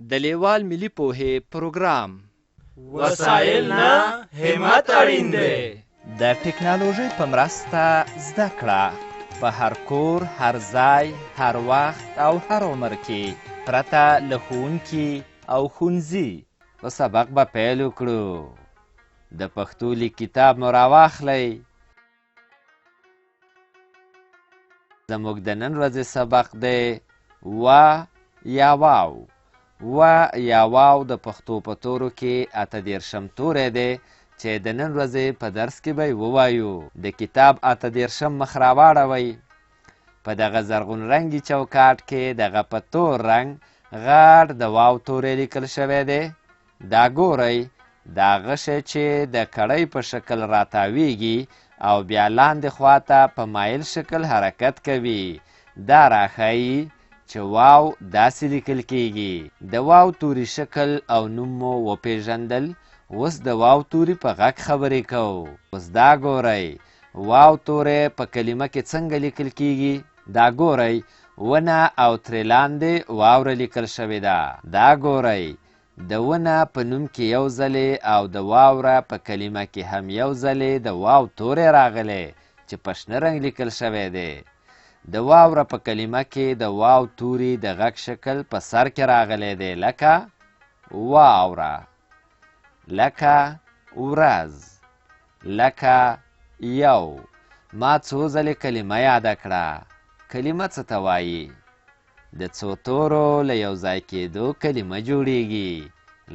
د لیوال ملي پوهې پروګرام. وسایل نه، همت اړین دی. د ټکنالوژۍ په مرسته زده کړه په هر کور، هر ځای، هر وخت او هر عمر کې، پرته له ښوونکي او ښونځي. په سبق به پیل وکړو. د پښتو لیک کتاب مو راواخلئ. زموږ د نن ورځې سبق دی و یا واو. و یا واو د پښتو په تورو کې 38 توری دی چې د نن ورځې په درس کې به یې ووایو. د کتاب 38 مخ راواړوئ. په دغه زرغون رنګي چوکاټ کې دغه په تور رنګ غټ د واو توری لیکل شوی دی. دا ګورئ، دا غشی چې د کړۍ په شکل راتاویږي او بیا لاندې خواته په مایل شکل حرکت کوي، دا راښایي چې واو داسې لیکل کیږي. د واو توري شکل او نوم مو وپیژندل. اوس د واو توري په غږ خبرې کوو. اوس دا ګورئ، واو توری په کلمه کې څنګه لیکل کیږي؟ دا ګورئ، ونه او ترې لاندې واوره لیکل شوې ده. دا ګورئ، د ونه په نوم کې یو ځلې او د واوره په کلمه کې هم یو ځلې د واو توری راغلی چې په شنه رنګ لیکل شوی دی. د واوره په کلمه کې د واو توري د غږ شکل په سر کې راغلی دی، لکه واوره، لکه ورځ، لکه یو. ما څو ځلې کلمه یاده کړه. کلمه څه ته وایي؟ د څو تورو له یو ځای کېدو کلمه جوړیږي،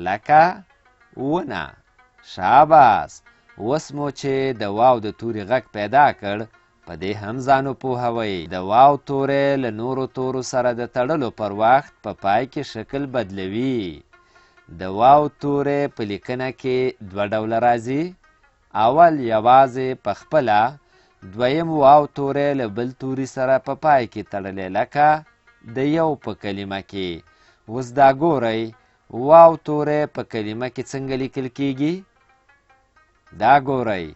لکه ونه. شاباس! اوس مو چې د واو د توري غږ پیدا کړ، په دې هم ځان وپوهوئ. د واو توری له نورو تورو سره د تړلو پر وخت په پای کې شکل بدلوي. د واو توری په لیکنه کې دوه ډوله راځي. اول یوازې په خپله، دویم واو توری له بل توري سره په پای کې تړلی، لکه د یو په کلمه کې. اوس دا ګورئ، واو توری په کلمه کې څنګه لیکل کیږي؟ دا ګورئ،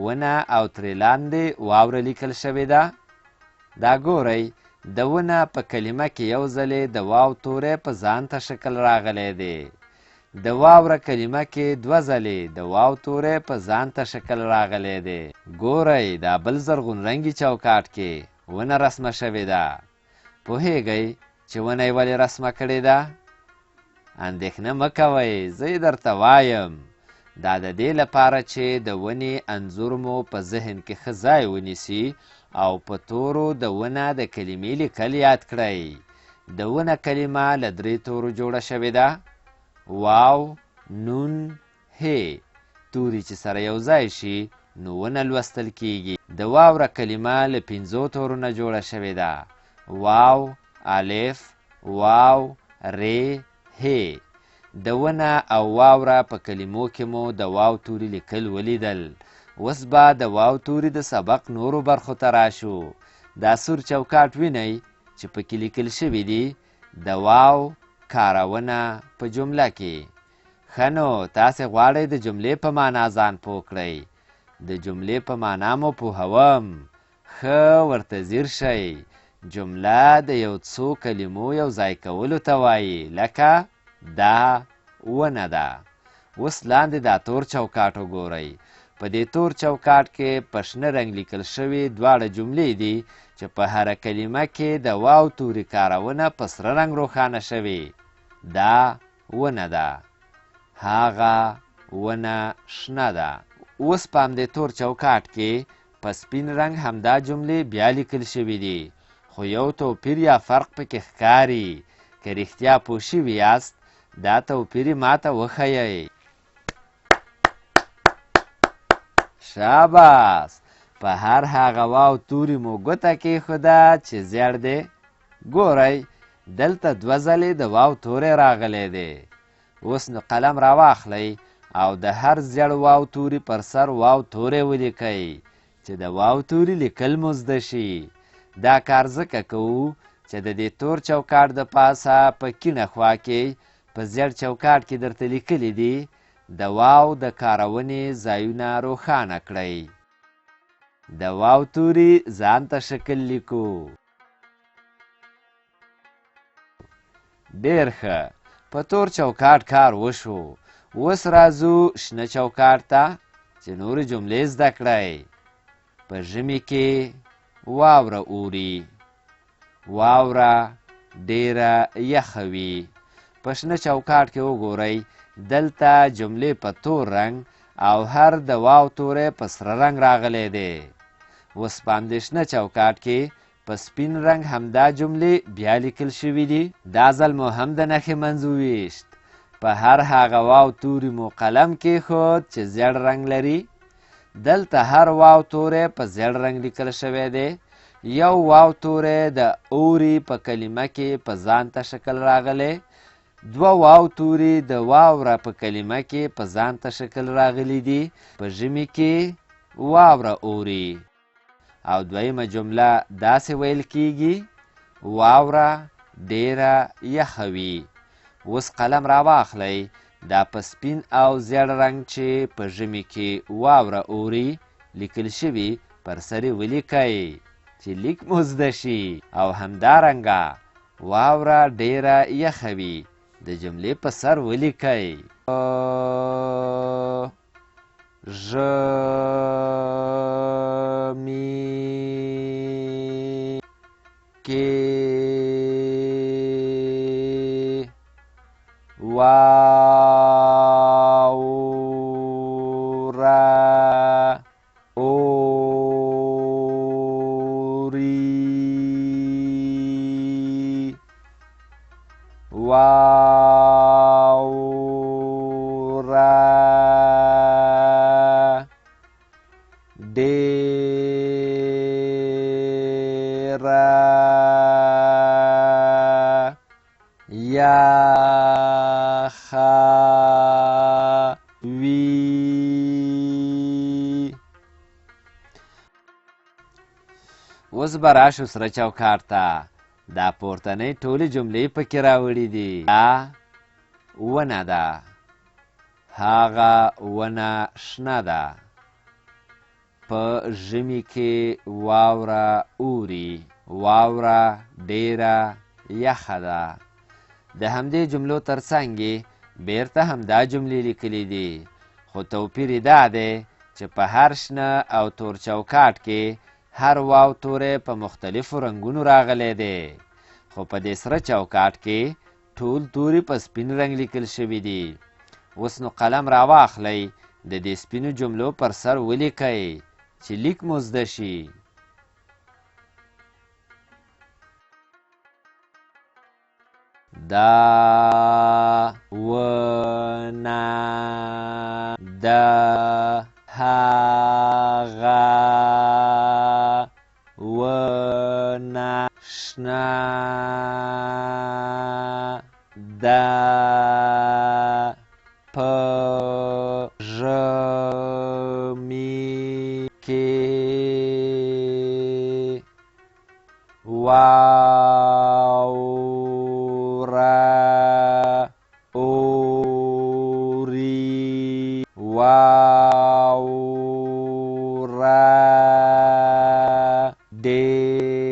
ونه او ترې لاندې واوره لیکل شوې ده. دا ګورئ، د ونه په کلمه کې یو ځلې د واو توری په ځانته شکل راغلی دی. د واوره کلمه کې دوه ځلې د واو توری په ځانته شکل راغلی دی. ګورئ، دا بل زرغون رنګي چوکاټ کې ونه رسمه شوې ده. پوهیږئ چې ونه یې ولې رسمه کړې ده؟ اندېښنه مه کوئ، زه یې درته وایم. دا د دې لپاره چې د ونې انځور مو په ذهن کې ښه ځای ونیسي او په تورو د ونه د کلمې لیکل یاد کړئ. د ونه کلمه له درې تورو جوړه شوې ده: واو، نون، هې. توري چې سره یو ځای شي نو ونه لوستل کیږي. د واوره کلمه له پنځو تورو نه جوړه شوې ده: واو، الف، واو، ر، هې. د ونه او واوره په کلمو کې مو د واو توري لیکل ولیدل. اوس به د واو توري د سبق نورو برخو ته راشو. دا سور چوکاټ وینئ چې پکې لیکل شوي دي د واو کارونه په جمله کې. ښه نو تاسې غواړئ د جملې په معنا ځان پوه کړئ. د جملې په معنا مو پوهوم. ښه ورته ځیر شئ. جمله د یو څو کلمو یو ځای کولو ته وایي، لکه دا ونه ده. اوس لاندې دا تور چوکاټ وګورئ. په دې تور چوکاټ کې په شنه رنګ لیکل شوې دواړه جملې دي چې په هره کلمه کې د واو توري کارونه په سره رنګ روښانه شوې. دا ونه ده، هاغه ونه شنه ده. اوس په همدې تور چوکاټ کې په سپین رنګ همدا جملې بیا لیکل شوې دي، خو یو توپیر یا فرق پکې ښکاري. که رښتیا پوه شوي یاست، دا توپیر یې ماته وښیئ. شاباس! په هر هغه واو توري مو ګوته کېښوده چې زیړ دی. ګورئ، دلته دوه ځلې د واو توری راغلی دی. اوس نو قلم راواخلئ او د هر زیړ واو توري پر سر واو توری ولیکئ چې د واو توري لیکل مو زده شي. دا کار ځکه کوو چې د دې تور چوکاټ د پاسه په کیڼه خوا کې په زیړ چوکاټ کې درته لیکلي دي د واو د کارونې ځایونه روښانه کړئ. د واو توري ځانته شکل لیکو. ډېر ښه. په تور چوکاټ کار وشو. اوس راځو شنه چوکاټ ته چې نورې جملې زده کړئ. په ژمي کې واوره اوري. واوره ډېره یخه وي. په شنه چوکاټ کې وګورئ، دلته جملې په تور رنګ او هر د واو توری په سره رنګ راغلی دی. اوس په همدې شنه چوکاټ کې په سپین رنګ همدا جملې بیا لیکل شوي دي. دا ځل مو هم د نښې منځ وویشت. په هر هغه واو توري مو قلم کېښود چې زیړ رنګ لري. دلته هر واو توری په زیړ رنګ لیکل شوی دی. یو واو توری د اوري په کلمه کې په ځانته شکل راغلی. دوه واو توري د واوره په کلمه کې په ځانته شکل راغلي دي. په ژمي کې واوره اوري. او دویمه جمله داسې ویل کیږي، واوره ډیره یخه وي. اوس قلم راواخلئ، دا په سپین او زیړ رنګ چې په ژمي کې واوره اوري لیکل شوي پر سر یې ولیکئ چې لیک مو زده شي. او همدارنګه واوره ډیره یخه وي د جملې په سر ولیکئ. ژ می کې واوره اوري واوره ډېره یخه وي. اوس به راشو سره چوکاټ ته. دا پورتنۍ ټولې جملې پکې راوړي دي. دا ونه ده. هغه ونه شنه ده. په ژمي کې واوره اوري. واوره ډېره یخه ده. د همدې جملو تر څنګ یې بېرته همدا جملې لیکلي دي، خو توپیر یې دا دی چې په هر شنه او تور چوکاټ کې هر واو توری په مختلفو رنګونو راغلی دی، خو په دې سره چوکاټ کې ټول توري په سپین رنګ لیکل شوي دي. اوس نو قلم راواخلئ، د دې سپینو جملو پر سر ولیکئ چې لیک مو زده شي. دا ونه د هغه ونه شنه ده. په ژمي کې واوره اوري. واوره ډېره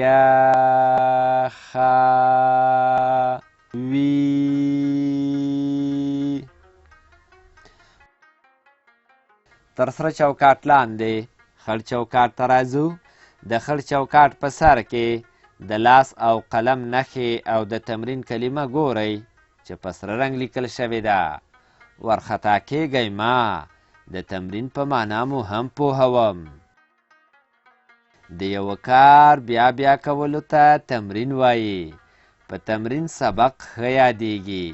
یخه وي. تر سره چوکاټ لاندې خړ چوکاټ ته راځو. د خړ چوکاټ په سر کې د لاس او قلم نښې او د تمرین کلمه ګورئ چې په سره رنګ لیکل شوې ده. ورخطا کېږئ ما، د تمرین په معنا مو هم پوهوم. د یوه کار بیا بیا کولو ته تمرین وایي. په تمرین سبق ښه یادېږي.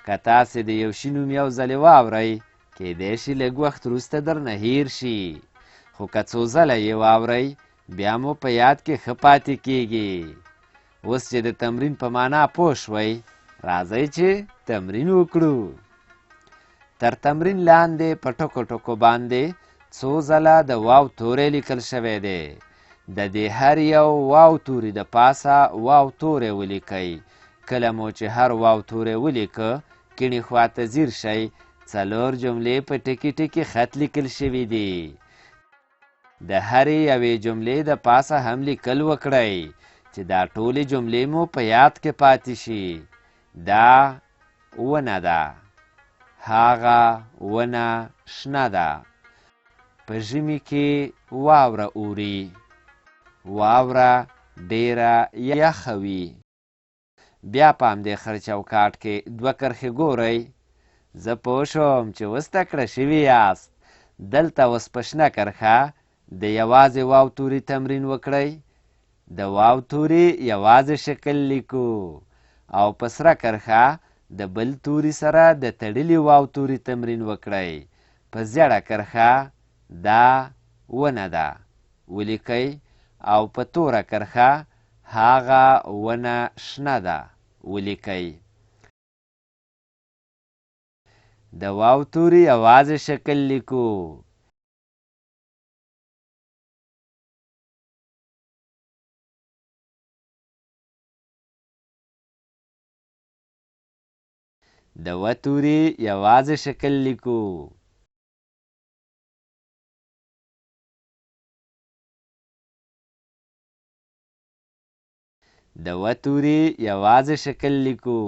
که تاسې د یو شي نوم یو ځلې واورئ، کېدای شي لږ وخت وروسته درنه هېر شي، خو که څو ځله یې واورئ بیا مو په یاد کې ښه پاتې کېږي. اوس چې د تمرین په معنا پوه شوئ، راځئ چې تمرین وکړو. تر تمرین لاندې په ټکو ټکو باندې څو ځله د واو توری لیکل شوی دی. د دې هر یو واو توري د پاسه واو توری ولیکئ. کله مو چې هر واو توری ولیکه، کیڼې خواته ځیر شئ، څلور جملې په ټکي ټکي خط لیکل شوي دي. د هرې یوې جملې د پاسه هم لیکل وکړئ. چې دا ټولې جملې مو په یاد کې پاتې شي. دا ونه ده. هاغه ونه شنه ده. په ژمي کې واوره اوري. واوره ډېره یخه وي. بیا په همدې خړ چوکاټ کې دوه کرښې ګورئ. زه پوه شوم چې اوس تکړه شوي یاست. دلته اوس په شنه کرښه د یوازې واو توري تمرین وکړئ. د واو توري یوازې شکل لیکو او په سره کرښه د بل توري سره د تړلي واو توري تمرین وکړئ. په زیړه کرښه دا ونه ده ولیکئ او په توره کرښه هاغه ونه شنه ده ولیکئ. د واو توري یوازې شکل لیکو. د و توري یوازې شکل لیکو. د و توري یوازې شکل لیکو.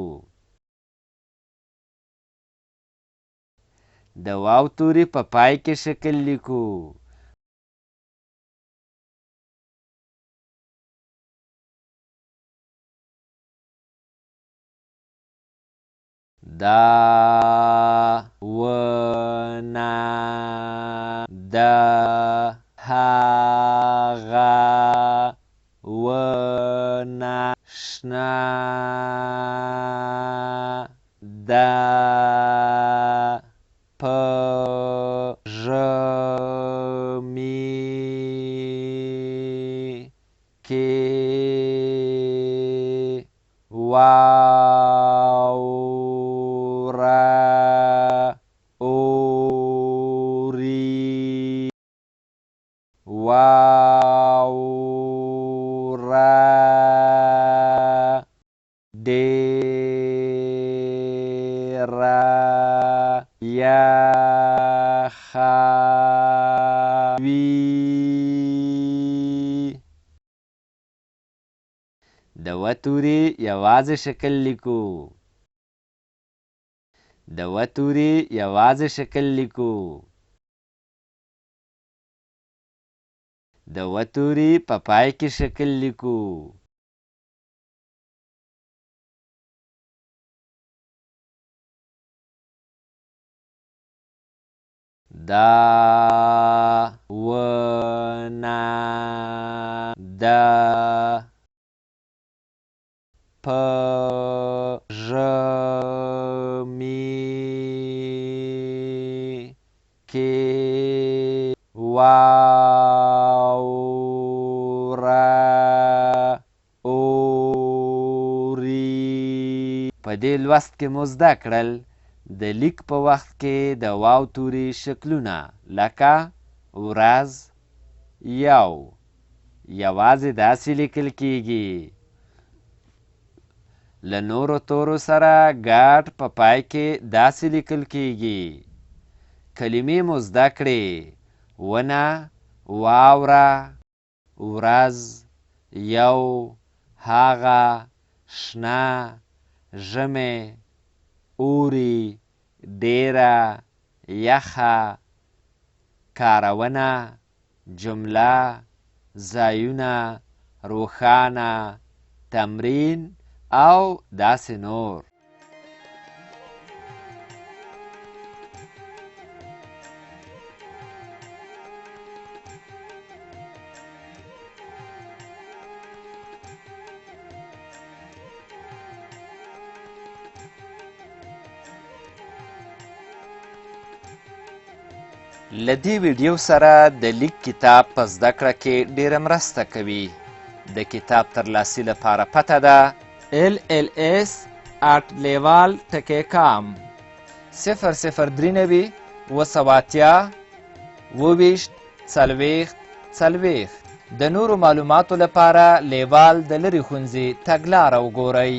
د واو توري په پای کې شکل لیکو. دا ونه ده هغه ونه شنه ده په ژمي کې واوره اوري. واوره ډېره یخه وي. د و توري یوازې شکل لیکو. د و توري یوازې شکل لیکو. د و توري په پای کې شکل لیکو. دا ونه ده په ژمي کې واوره اوري. په دې لوست کې مو زده کړل د لیک په وخت کې د واو توري شکلونه لکه ورځ، یو، یوازې داسې لیکل کیږي. له نورو تورو سره ګډ په پای کې داسې لیکل کیږي. کلمې مو زده کړې، ونه، واوره، ورځ، یو، هاغه، شنه، ژمی، اوري، ډېره، یخه، کارونه، جمله، ځایونه، روښانه، تمرین او داسې نور. له دې ویډیو سره د لیک کتاب په زده کړه کې ډېره مرسته کوي. د کتاب ترلاسي لپاره پته ده lls@leval.com 0093 780 27 40 40. د نورو معلوماتو لپاره لیوال د لرې ښونځي تګلاره وګورئ.